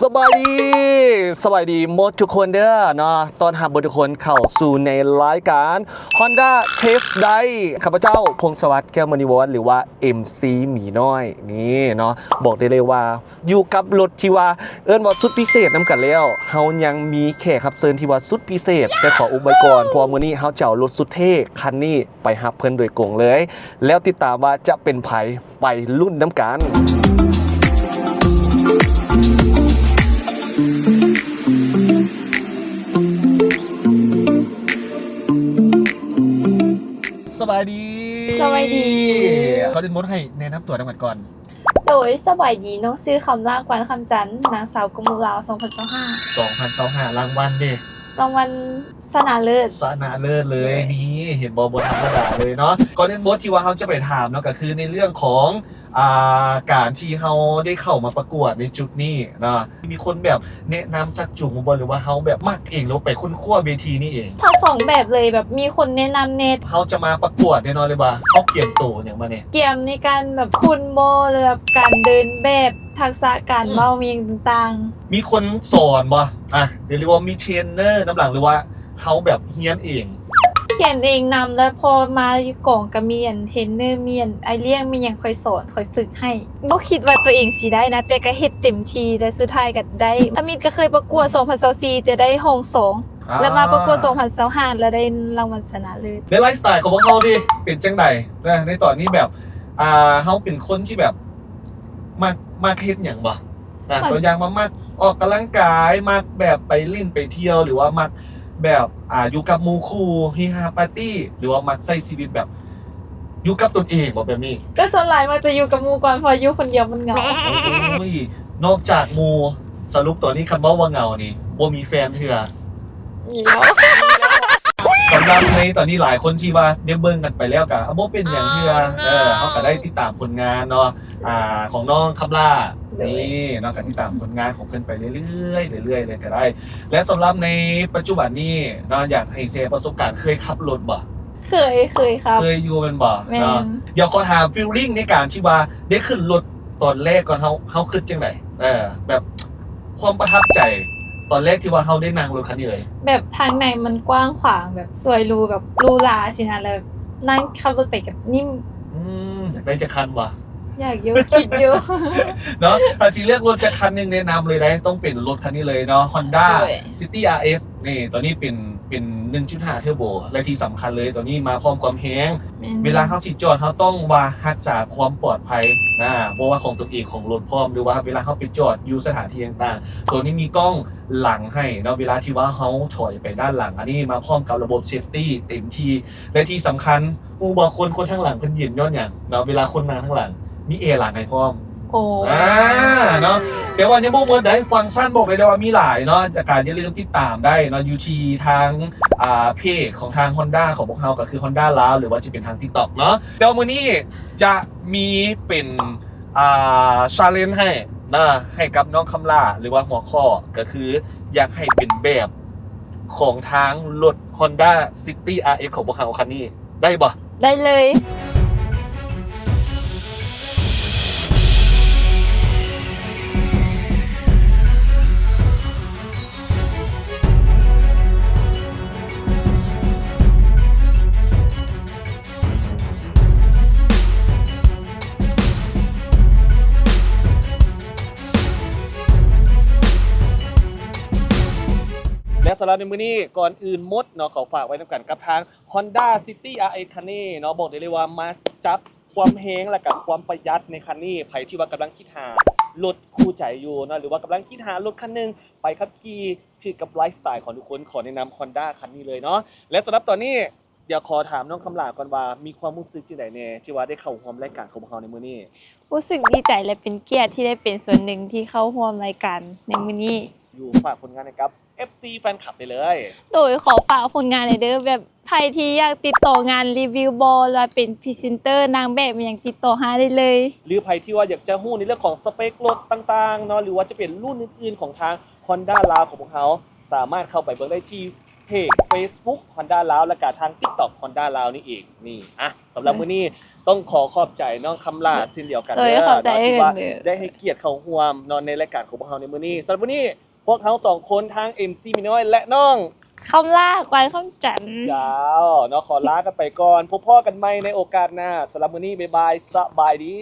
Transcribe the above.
ສະບາຍດີ ສະບາຍດີໝົດທຸກຄົນເດີເນາະ ຕ້ອນຮັບເບິດທຸກຄົນເຂົ້າສູ່ໃນລາຍການ Honda Test Drive ຂ້າພະເຈົ້າ ພົງສະຫວັດ ແກ້ວມະນີວອນ ຫຼືວ່າ ເອັມຊີ ໝີນ້ອຍນີ້ເນາະ ບອກໄດ້ເລີຍວ່າ ຢູ່ກັບລົດທີ່ວ່າເອີ້ນວ່າສຸດພິເສດນຳກັນແລ້ວ ເຮົາຍັງມີແຂກຮັບເຊີນທີ່ວ່າສຸດພິເສດ ແຕ່ຂໍອຸບໄວ້ກ່ອນ ເພາະວ່າມື້ນີ້ເຮົາຈະເອົາລົດສຸດເທ່ຄັນນີ້ໄປຮັບເພິ່ນໂດຍກົງເລີຍ ແລ້ວຕິດຕາມວ່າຈະເປັນໃຜ ໄປລຸ້ນນຳກັນ. ສະບາຍດີ ສະບາຍດີ ກ່ອນອື່ນໝົດໃຫ້ແນະນຳຕົວນຳກັນກ່ອນ. ໂດຍ ສະບາຍດີ ນ້ອງຊື່ ຄຳລາ ກວານຄຳຈັນ ນາງສາວກະໝູລາວ ສອງພັນຊາວຫ້າ ສອງພັນຊາວຫ້າ ລາງວັນເດ? ລາງວັນຊະນະເລີດ ຊະນະເລີດເລີຍ ໂດຍ ນີ້ ເຫັນບໍ່ ບໍ່ທຳມະດາເລີຍເນາະ. ກ່ອນອື່ນໝົດທີ່ວ່າເຮົາຈະໄປຖາມເນາະ ກໍຄືໃນເລື່ອງຂອງ ອ່າ ການທີ່ເຮົາໄດ້ເຂົ້າມາປະກວດໃນຈຸດນີ້ເນາະ ມີຄົນແບບແນະນຳຊັກຈູງບໍ່ ຫຼືວ່າເຮົາແບບມັກເອງ ຫຼືວ່າໄປຄົ້ນຄວ້າເວທີນີ້ເອງ? ທັງສອງແບບເລີຍ ແບບມີຄົນແນະນຳແດ່. ເຮົາຈະມາປະກວດແນ່ນອນເລີຍວ່າ ເຮົາກຽມໂຕຫຍັງມາແດ່? ກຽມໃນການແບບຮຸ່ນບໍ່ ຫຼືແບບການເດີນແບບ ທັກສະການເວົ້າ ອືມ ມີຫຍັງຕ່າງໆ. ມີຄົນສອນບໍ່? ອ່າ ຫຼືວ່າມີເທຣນເນີນຳຫຼັງ ຫຼືວ່າເຮົາແບບຮຽນເອງ? ຮຽນເອງນຳ ແລ້ວພໍມາຢູ່ກອງກໍມີອັນເທຣນເນີ ມີອັນອ້າຍລ້ຽງ ມີຫຍັງຄອຍສອນ ຄອຍຝຶກໃຫ້. ບໍ່ຄິດວ່າຕົວເອງຊິໄດ້ນະ ແຕ່ກໍເຮັດເຕັມທີ່ ແຕ່ສຸດທ້າຍກໍໄດ້. ທຳອິດກໍເຄີຍປະກວດສອງພັນຊາວສີ່ ແຕ່ໄດ້ຮອງສອງ ອ່າ ແລ້ວມາປະກວດສອງພັນຊາວຫ້າ ແລ້ວໄດ້ລາງວັນຊະນະເລີດ. ແລະ ໄລຟ໌ສະໄຕລ໌ຂອງພວກເຮົາເດ ເປັນຈັ່ງໃດ ໃນຕອນນີ້ແບບ ອ່າ ເຮົາເປັນຄົນທີ່ແບບ ມັກ ມັກເຮັດຫຍັງບໍ່? ອ່າ ມັກ ຕົວຢ່າງວ່າມັກອອກກຳລັງກາຍ ມັກແບບໄປຫຼິ້ນໄປທ່ຽວ ຫຼືວ່າມັກແບບ ອ່າ ຢູ່ກັບໝູ່ຄູ່ ເຮຮາປາຕີ້ ຫຼືວ່າມັກໃຊ້ຊີວິດແບບຢູ່ກັບຕົນເອງບໍ່ ແບບນີ້? ກໍສ່ວນຫຼາຍມັກຈະຢູ່ກັບໝູ່ກ່ອນ ເພາະຢູ່ຄົນດຽວມັນເຫງົາ. ໂອ້ຍ ນອກຈາກໝູ່ ສະຫຼຸບຕອນນີ້ຄັນເວົ້າວ່າເຫງົານີ້ ບໍ່ມີແຟນເທື່ອ? ມີແລ້ວ ສຳລັບໃນຕອນນີ້ຫຼາຍຄົນທີ່ວ່າໄດ້ເບິ່ງກັນໄປແລ້ວກະ ອ່າ ບໍ່ເປັນຫຍັງເທື່ອ ເອີ ເຮົາກໍໄດ້ຕິດຕາມຜົນງານເນາະ ອ່າ ຂອງນ້ອງຄຳລາ ໂດຍ ນີ້ເນາະ ກໍຕິດຕາມຜົນງານຂອງເພິ່ນໄປເລື້ອຍໆ ເລື້ອຍໆເລີຍກໍໄດ້. ແລະ ສຳລັບໃນປັດຈຸບັນນີ້ເນາະ ຢາກໃຫ້ແຊປະສົບການ ເຄີຍຂັບລົດບໍ່? ເຄີຍ ເຄີຍຂັບ ເຄີຍຢູ່ແມ່ນບໍ່? ແມ່ນ ເນາະ ດຽວຂໍຖາມຟີລລິ້ງໃນການທີ່ວ່າໄດ້ຂຶ້ນລົດຕອນແລກກ່ອນ ເຮົາ ເຮົາຄິດຈັ່ງໃດ? ເອີ ແບບຄວາມປະທັບໃຈຕອນແລກທີ່ວ່າເຮົາໄດ້ນັ່ງລົດຄັນນີ້ເລີຍ? ແບບທາງໃນມັນກວ້າງຂວາງ ແບບສວຍຫຼູ ແບບຫຼູຫຼາຊີ້ນະ ແລ້ວນັ່ງຂັບລົດໄປແບບນິ້ມ. ອືມ ຢາກໄດ້ຈັກຄັນວະ? ຢາກຢູ່ ຄິດຢູ່ ເນາະ. ຖ້າຊິເລືອກລົດຈັກຄັນໜຶ່ງ ແນະນຳເລີຍໄດ໋ ຕ້ອງເປັນລົດຄັນນີ້ເລີຍເນາະ ຮອນດ້າ ໂດຍ ຊິຕີ້ ອາເອັສ ນີ້ ຕົວນີ້ເປັນ ເປັນໜຶ່ງຈຸດຫ້າເທີໂບ ແລະທີ່ສຳຄັນເລີຍ ຕົວນີ້ມາພ້ອມຄວາມແຮງ ແມ່ນ ເວລາເຮົາຊິຈອດ ເຮົາຕ້ອງວ່າຮັກສາຄວາມປອດໄພນະ ບໍ່ວ່າຂອງຕົວເອງ ຂອງລົດພ້ອມ ຫຼືວ່າເວລາເຮົາໄປຈອດຢູ່ສະຖານທີ່ຕ່າງໆ ຕົວນີ້ມີກ້ອງຫຼັງໃຫ້ເນາະ ເວລາທີ່ວ່າເຮົາຖອຍໄປດ້ານຫຼັງ ອັນນີ້ມາພ້ອມກັບລະບົບເຊຟຕີ້ເຕັມທີ່ ແລະທີ່ສຳຄັນ ຮູ້ບໍ່ ຄົນ ຄົນທາງຫຼັງເພິ່ນເຢັນຍ້ອນຫຍັງເນາະ ເວລາຄົນນັ່ງທາງຫຼັງ ມີແອຫຼັງໃຫ້ພ້ອມ. ໂອ້ ອ່າ ເນາະ ແຕ່ວ່າຍັງບໍ່ໝົດໃດ໋ ຟັງຊັນບອກໄດ້ເລີຍວ່າມີຫຼາຍເນາະ ຈາກການ ຢ່າລືມຕິດຕາມໄດ້ເນາະ ຢູ່ທີ່ທາງ ອ່າ ເພຈຂອງທາງຮອນດ້າຂອງພວກເຮົາ ກໍຄືຮອນດ້າລາວ ຫຼືວ່າຈະເປັນທາງຕິກຕັອກເນາະ. ແຕ່ວ່າມື້ນີ້ຈະມີເປັນ ອ່າ ຊາເລນໃຫ້ນະ ໃຫ້ກັບນ້ອງຄຳລາ ຫຼືວ່າຫົວຂໍ້ກໍຄື ຢາກໃຫ້ເປັນແບບຂອງທາງລົດຮອນດ້າ ຊິຕີ້ ອາເອັສ ຂອງພວກເຮົາຄັນນີ້ ໄດ້ບໍ່? ໄດ້ເລີຍ. ແລະ ສຳລັບໃນມື້ນີ້ ກ່ອນອື່ນໝົດເນາະ ຂໍຝາກໄວ້ນຳກັນກັບທາງ ຮອນດ້າ ຊິຕີ້ ອາເອັສ ຄັນນີ້ເນາະ ບອກໄດ້ເລີຍວ່າມາຈັບຄວາມແຮງ ແລະກະຄວາມປະຢັດໃນຄັນນີ້. ໃຜທີ່ວ່າກຳລັງຄິດຫາລົດຄູ່ໃຈຢູ່ເນາະ ຫຼືວ່າກຳລັງຄິດຫາລົດຄັນໜຶ່ງໄປຂັບຂີ່ຖືກກັບໄລຟ໌ສະໄຕລ໌ຂອງທຸກຄົນ ຂໍແນະນຳຮອນດ້າຄັນນີ້ເລີຍເນາະ. ແລະ ສຳລັບຕອນນີ້ ດຽວຂໍຖາມນ້ອງຄຳຫຼາກ່ອນວ່າ ມີຄວາມຮູ້ສຶກຈັ່ງໃດແດ່ ທີ່ວ່າໄດ້ເຂົ້າຮ່ວມລາຍການຂອງພວກເຮົາໃນມື້ນີ້? ຮູ້ສຶກດີໃຈ ແລະ ເປັນກຽດທີ່ໄດ້ເປັນສ່ວນໜຶ່ງທີ່ເຂົ້າຮ່ວມລາຍການໃນມື້ນີ້. ຢູ່ ຝາກຜົນງານໃຫ້ກັບ ເອັຟຊີ ແຟນຄລັບໄດ້ເລີຍ. ໂດຍ ຂໍຝາກຜົນງານແດ່ເດີ ແບບໃຜທີ່ຢາກຕິດຕໍ່ງານຣີວິວບໍ ຫຼືວ່າເປັນພຣີເຊັນເຕີ ນາງແບບ ອີ່ຫຍັງ ຕິດຕໍ່ຫາໄດ້ເລີຍ. ຫຼືໃຜທີ່ວ່າຢາກຈະຮູ້ໃນເລື່ອງຂອງສະເປັກລົດຕ່າງໆເນາະ ຫຼືວ່າຈະເປັນລຸ້ນອື່ນໆຂອງທາງ ຮອນດ້າລາວຂອງພວກເຮົາ ສາມາດເຂົ້າໄປເບິ່ງໄດ້ທີ່ເພຈເຟສບຸກ ຮອນດ້າລາວ ແລະກະທາງຕິກຕັອກ ຮອນດ້າລາວນີ້ເອງ. ນີ້ ອ່ະ ສຳລັບມື້ນີ້ ຕ້ອງຂໍຂອບໃຈນ້ອງຄຳຫຼ້າເຊັ່ນດຽວກັນ ໂດຍ ເດີ ຂອບໃຈ ເນາະ ທີ່ວ່າ ເດີ ໄດ້ໃຫ້ກຽດເຂົ້າຮ່ວມເນາະ ໃນລາຍການຂອງພວກເຮົາໃນມື້ນີ້. ສຳລັບມື້ນີ້ ພວກເຮົາສອງຄົນ ທັງ ເອັມຊີ ໝີນ້ອຍ ແລະ ນ້ອງຄຳຫຼ້າ ກວານຄຳຈັນ ເຈົ້າ ເນາະ ຂໍລາກັນໄປກ່ອນ. ພົບພໍ້ກັນໃໝ່ໃນໂອກາດໜ້າ. ສຳລັບມື້ນີ້ ບາຍບາຍ ສະບາຍດີ.